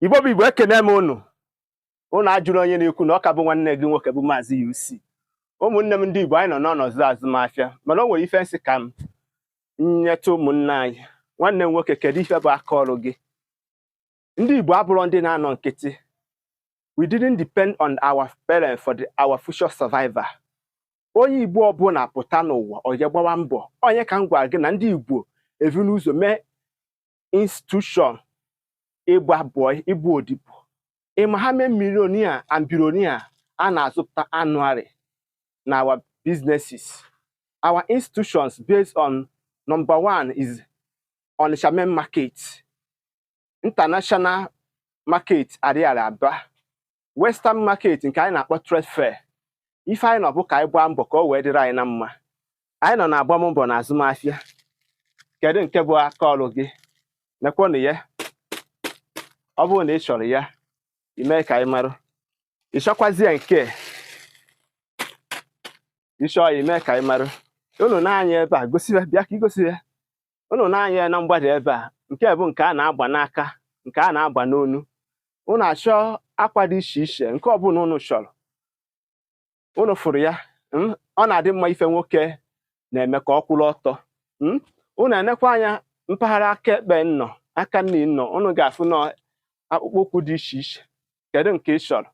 Igbo bụ Igbo, ekene m unu. Unu ajụrụ onye na-ekwu na ọ ka bụ nwanne gị nwoke bụ Maazị UC. Ụmụnne m ndị Igbo, anyị nọ n'ọnọdụ azụmahịa, mana o nwere ife nsị ka m nyetụ ụmụnne anyị. Nwanne m nwoke, kedu ife bụ aka ọrụ gị? Ndị Igbo abụrọ ndị na-anọ nkịtị. We didn't depend on our parents for our future survival. Onye Igbo ọbụla pụta n'ụwa, onye gbawa mbọ. Onye ka m gwara gị na ndị Igbo evu n'ụzọ mee institution ịgba bọị, ịbụ odibo. Ịma ha mee millionaire and billionaire a na-azụpụta annually na our businesses, our institutions, based on number one is Onitsha Main Market, International Market, Ariaria Aba, Western Market, nke anyị na-akpọ Trade Fair. Ife anyị nọ bụ ka anyị gbaa mbọ ka o wee dịrị anyị na mma. Anyị nọ na-agba mbọ na azụmahịa. Kedu nke bụ aka ọrụ gị? Nekwanụ ya. Ọ bụrụ na ị chọrọ ya, ime ka anyị marụ. Ị chọkwazie nke ị chọọ ya, ime ka anyị marụ. Unu na-anya ebe a, gosi ya, bịa ka igosi ya. Unu na-anya ya na mgbada ebe a, nke bụ nke a na-agba n'aka, nke a na-agba n'onu. Unu achọ akwa dị iche iche, nke ọbụla unu chọrọ, unu fụrụ ya. Ọ na-adị mma ife nwoke na-eme ka ọ kwụrụ ọtọ. Unu enekwa anya mpaghara aka ekpe nnọ, aka nne nnọ, unu ga-afụ nọ akpụkpọ ụkwụ dị iche iche. Kedu nke ị chọrọ?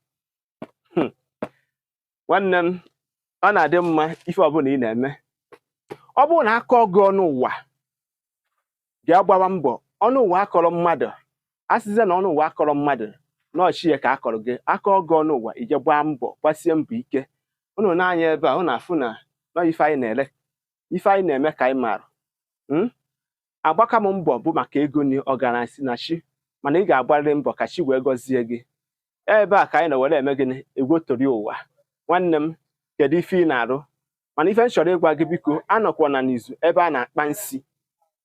Nwanne m, ọ na-adị mma ife ọbụla ị na-eme. Ọ bụrụ na aka ọgụ ọnụ ụwa, bịa gbawa mbọ. Ọnụ ụwa akọrọ mmadụ, asịzie na ọnụ ụwa akọrọ mmadụ n'ọchị ya ka akọrọ gị aka ọgụ ọnụ ụwa. Ije gbaa mbọ, gbasie mbọ ike. Unu na-anya ebe a, unu afụ na nọ ife anyị na-ere, ife anyị na-eme ka anyị maara. Agbaka m mbọ bụ maka ego ni ọgaranya si na chi, mana ị ga-agbarịrị mbọ ka chi wee gọzie gị. Ebe a ka anyị nọ were eme gịnị? Egwotori ụwa. Nwanne m, kedu ife ị na-arụ? Mana ife m chọrọ ịgwa gị, biko, anọkwana n'izu ebe a na-akpa nsi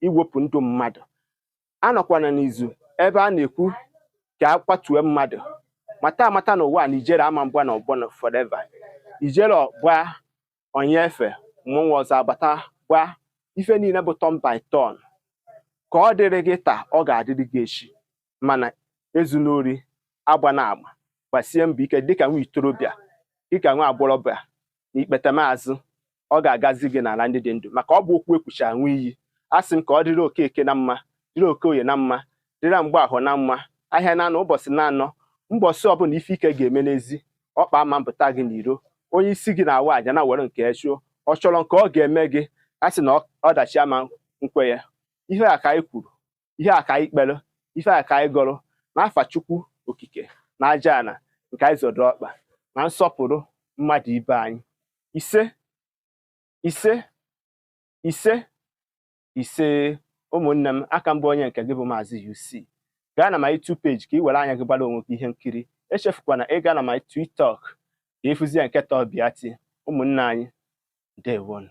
iwepụ ndụ mmadụ. Anọkwana n'izu ebe a na-ekwu ka a kwatue mmadụ. Mata amata na ụwa na ijere ama mgba na ọgbọ na forever. Ijere ọgba onye efe mmọnwụ ọzọ agbata gba. Ife niile bụ turn by turn. Ka ọ dịrị gị taa, ọ ga-adịrị gị echi. Mana ezu n'ori, agba na agba, gbasie mbọ ike dịka nwa itorobịa, dịka nwa agbọghọbịa. Na ikpetemazụ, ọ ga-agazi gị n'ala ndị dị ndụ, maka ọ bụ okwu ekwuchara nwa iyi. A sị m ka ọ dịrị Okeke na mma, dịrị Okoye na mma, dịrị Mgbaahụ na mma. Ahịa na anọ, ụbọchị na-anọ, mbọsị ọbụla ife ike ga-eme n'ezi ọkpa ama mpụta gị n'iro. Onye isi gị na-awa àjà na were nke chụọ, ọ chọrọ nke ọ ga-eme gị. A sị na ọdachi ama nkwe ya. Ihe a ka anyị kwuru, ihe a ka anyị kpere, ife a ka anyị gọrọ n'afa Chukwu Okike na aja ana nke anyị zọdọ ọkpa na nsọpụrụ mmadụ ibe anyị. Ise, ise, ise, ise. Ụmụnne m, aka mbụ onye nke gị bụ Maazị UC. Gaa na my YouTube page ka ị were anya gị gbara onwe gị ihe nkiri. Echefukwana ịga na my TikTok ka ịfụzie nke tọọ bịa. Ụmụnne anyị, ndewonu.